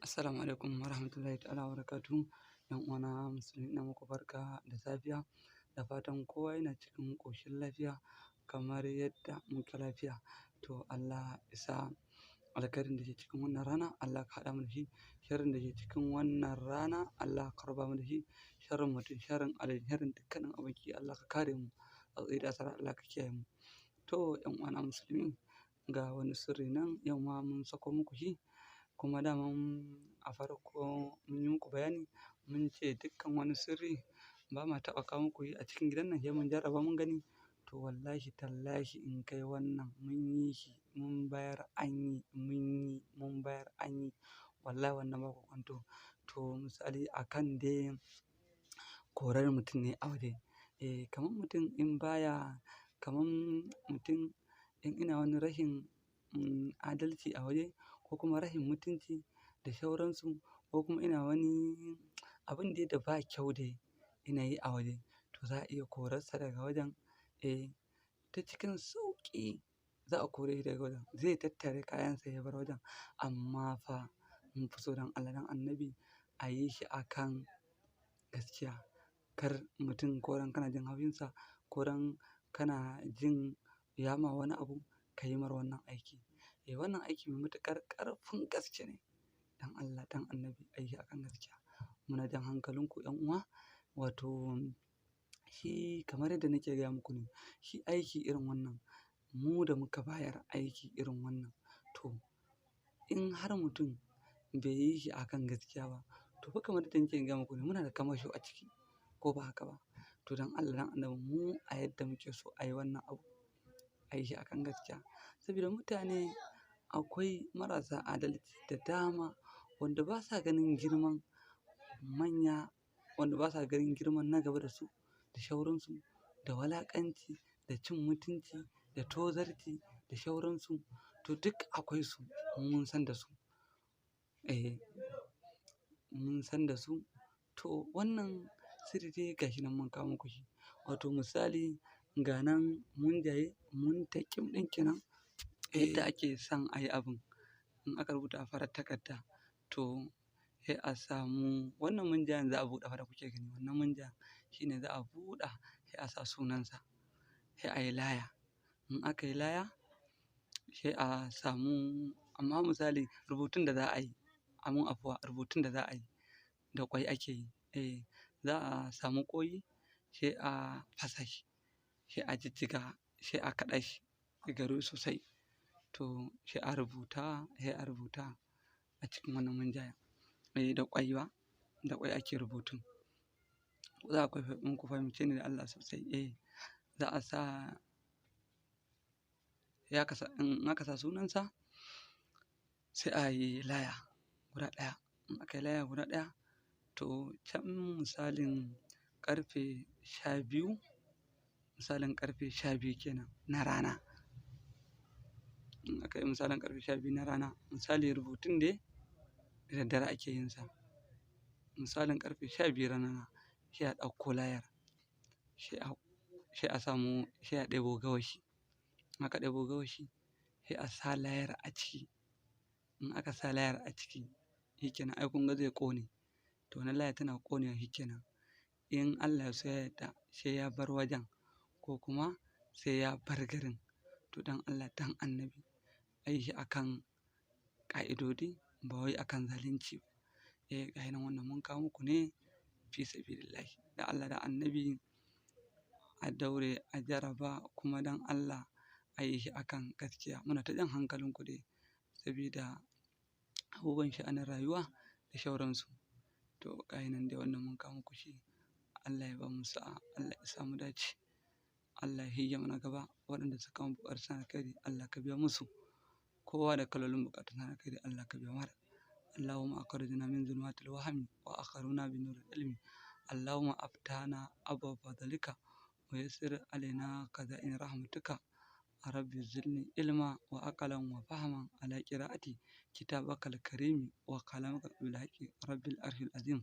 Assalamu alaikum warahmatullahi ta'ala wabarakatuhu. 'Yan uwana musulmi, ina muku barka da safiya, da fatan kowa yana cikin ƙoshin lafiya kamar yadda muke lafiya. To Allah ya sa alkhairin da ke cikin wannan rana Allah ka haɗa mu da shi, sharrin da ke cikin wannan rana Allah ka raba mu da shi, sharrin mutum, sharrin aljan, sharrin dukkanin abin ƙi, Allah ka kare mu, tsautsayi da asara Allah ka kiyaye mu. To 'yan uwana musulmi, ga wani sirri nan yau ma mun sako muku shi, kuma daman a farko mun yi muku bayani, mun ce dukkan wani sirri ba ma taɓa kawo muku shi a cikin gidan nan sai mun jarraba mun gani. To wallahi tallahi in kai wannan mun yi shi, mun bayar an yi, mun yi, mun bayar an yi, wallahi wannan ba kokwanto. To misali akan dai korar mutum ne a waje. Eh, kamar mutum in baya, kamar mutum in ina wani rashin adalci a waje ko kuma rashin mutunci da shauransu, ko kuma ina wani abun dai da ba kyau dai ina yi a waje, to za a iya korarsa daga wajen. Eh, ta cikin sauƙi za a kore shi daga wajen. Zai tattare kayansa ya bar wajen. Amma fa mun fi so don Allah don Annabi a yi shi a kan gaskiya. Kar mutum ko dan kana jin haushinsa, ko dan kana jin ya ma wani abu, ka yi mar wannan aiki. Eh, wannan aiki mai matuƙar ƙarfin gaske ne. Don Allah don Annabi a yi shi a kan gaskiya. Muna jan hankalinku 'yan uwa, wato shi kamar yadda nake gaya muku ne, shi aiki irin wannan, mu da muka bayar aiki irin wannan, to in har mutum bai yi shi a kan gaskiya ba, to fa kamar yadda nake gaya muku ne, muna da kamasho a ciki, ko ba haka ba. To don Allah don Annabi mu a yadda muke so a yi wannan abu, a yi shi a kan gaskiya. Saboda mutane akwai marasa adalci da dama wanda ba sa ganin girman manya, wanda ba sa ganin girman na gaba da su, da shauransu, da walaƙanci, da cin mutunci, da tozarci, da shauransu. To duk akwai su, mun san da su. Eh, mun san da su. To wannan sirri dai gashi nan mun kawo muku shi. Wato misali ga nan mun jaye, mun taƙim ɗin kenan yadda ake son a yi abun. In aka rubuta a farar takarda, to sai a samu wannan munjayen za a buɗe fa da kuke gani. Wannan munjayen shine za a buɗe, sai a sa sunansa, sai a yi laya. In aka yi laya, sai a samu, amma misali rubutun da za a yi, amun afuwa, rubutun da za a yi da ƙwai ake yi. Eh, za a samu ƙwai sai a fasa shi, sai a jijjiga, sai a kaɗa shi ya garu sosai. To sai a rubuta, sai a rubuta a cikin wannan munjayen. Eh, da ƙwai ba, da ƙwai ake rubutun. Za ku fahimce ni da Allah sosai. Eh, za a sa, ya kasa, in aka sa sunansa sai a yi laya guda ɗaya. In aka yi laya guda ɗaya, to can misalin ƙarfe 12, misalin ƙarfe 12 kenan na rana. In aka yi misalin ƙarfe 12 na rana, misali rubutun dai da daddare ake yin sa. Misalin ƙarfe 12 rana sai a ɗauko layar, sai a samu, sai a ɗebo gawashi. In aka ɗebo gawashi, sai a sa layar a ciki. In aka sa layar a ciki, shi kenan ai kun ga zai ƙone. To wannan layar tana ƙonewa shi kenan. In Allah ya so ya yarda sai ya bar wajen ko kuma sai ya bar garin. To don Allah don Annabi a yi shi a kan ƙa'idodi, ba wai a kan zalunci ba. Eh, ga shi nan wannan mun kawo muku ne fi sabilillahi. Da Allah da Annabi a daure a jarraba, kuma don Allah a yi shi a kan gaskiya. Muna ta jan hankalinku dai sabida abubuwan sha'anin rayuwa da shauransu. To ga shi nan dai wannan mun kawo muku shi. Allah ya bamu sa'a, Allah ya sa mu dace. Allah ya shige mana gaba. Waɗanda suka mun buƙatu na alkhairi Allah ka biya musu. Kowa da kalolin buƙatun na alkhairi Allah ka biya mar. Allahumma akhrijna min zulumatil wahmi wa akhrujna bi nuril ilmi. Allahumma aftana abwaaba fadlika wa yassir alaina khaza'in rahmatika. Rabbi zidni ilma wa aqalan wa fahman ala qira'ati kitabakal karimi wa kalamika bil haqqi rabbil arshil azim.